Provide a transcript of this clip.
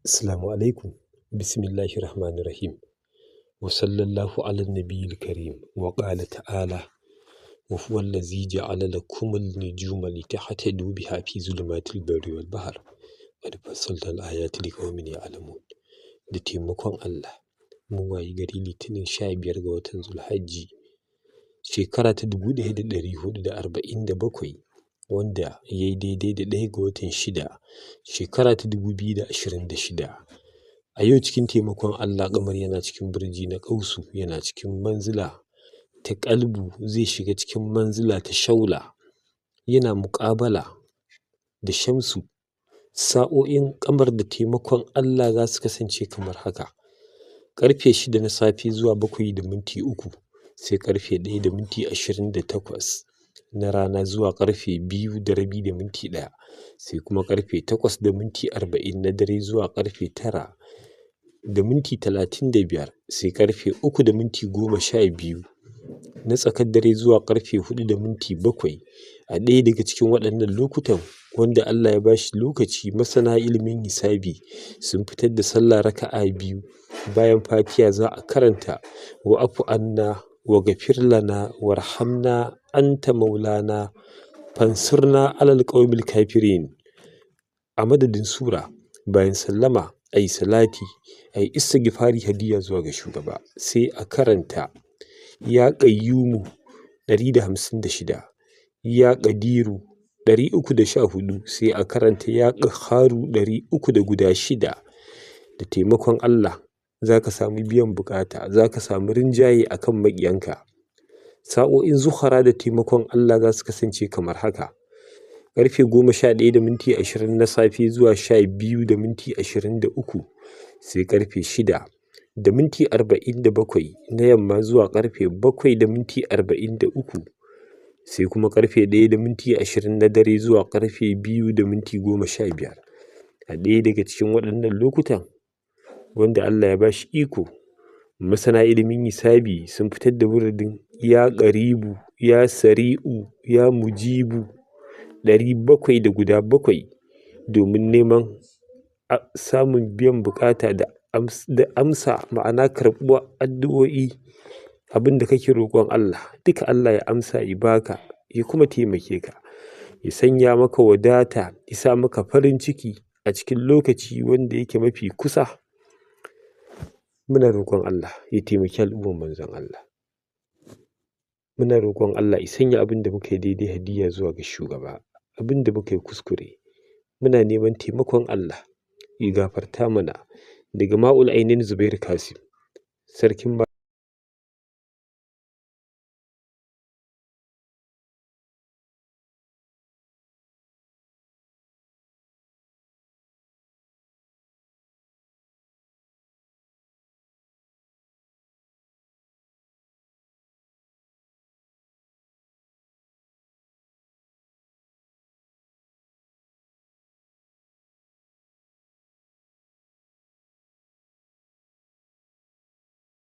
Assalamu alaikum. Bismillahir Rahmanir Rahim. Wa sallallahu ala nabiyil karim. Wa qala ta'ala: wa huwa allazi ja'ala lakumul nujuma litahtadu biha fi zulumatil barri wal bahr. Qad fassalna al-ayati liqaumin ya'lamun. Da taimakon Allah, mun wayi gari Litinin 15 ga watan Zulhajji, shekara ta 1447, wanda ya yi daidai da 1 ga watan 6, shekara ta 2026. A yau, cikin taimakon Allah, kamar yana cikin burji na ƙausu, yana cikin manzila ta ƙalbu, zai shiga cikin manzila ta shaula, yana muƙabala da shamsu. Sa'o'in kamar da taimakon Allah za su kasance kamar haka: karfe 6 na safe zuwa 7:03, sai karfe 1:28 na rana zuwa karfe 2:30 da minti 1, sai kuma karfe 8:40 na dare zuwa karfe 9:35, sai karfe 3:12 na tsakar dare zuwa karfe 4:07. A ɗaya daga cikin waɗannan lokutan, wanda Allah ya bashi lokaci, masana ilimin hisabi sun fitar da sallah raka'a biyu. Bayan Fatiha za a karanta: "Wa'fu anna wa ghafir lana warhamna, anta maulana, fansurna alal qaumil kafirin" a madadin sura. Bayan sallama ayi salati, ayi istighfari hadiya zuwa ga shugaba, sai a karanta Ya Qayyumu 156, Ya Qadiru 314, sai a karanta Ya Qahharu 300 da guda shida. Da taimakon Allah za ka samu biyan bukata, za ka samu rinjaye akan maƙiyanka. Sa'o'in Zuhara da taimakon Allah za su kasance kamar haka: karfe 11:20 na safe zuwa 12:23, sai karfe 6:47 na yamma zuwa karfe 7:43, sai kuma karfe 1:20 na dare zuwa karfe 2:15. A ɗaya daga cikin waɗannan lokutan, wanda Allah ya bashi iko, masana ilimin hisabi sun fitar da wuridin Ya Ƙaribu, Ya Sari'u, Ya Mujibu 700 da guda bakwai domin neman samun biyan bukata da amsa, ma'ana karɓuwa addu'o'i. Abin da kake roƙon Allah duka, Allah ya amsa, ya baka, ya kuma taimake ka, ya sanya maka wadata, ya sa maka farin ciki a cikin lokaci wanda yake mafi kusa. Muna roƙon Allah ya taimaki al'umman manzon Allah. Muna roƙon Allah ya sanya abin da muka yi daidai hadiya zuwa ga shugaba. Abin da muka yi kuskure, muna neman taimakon Allah ya gafarta mana. Daga Ma'ul Ainin, Zubairu Kasim, sarkin.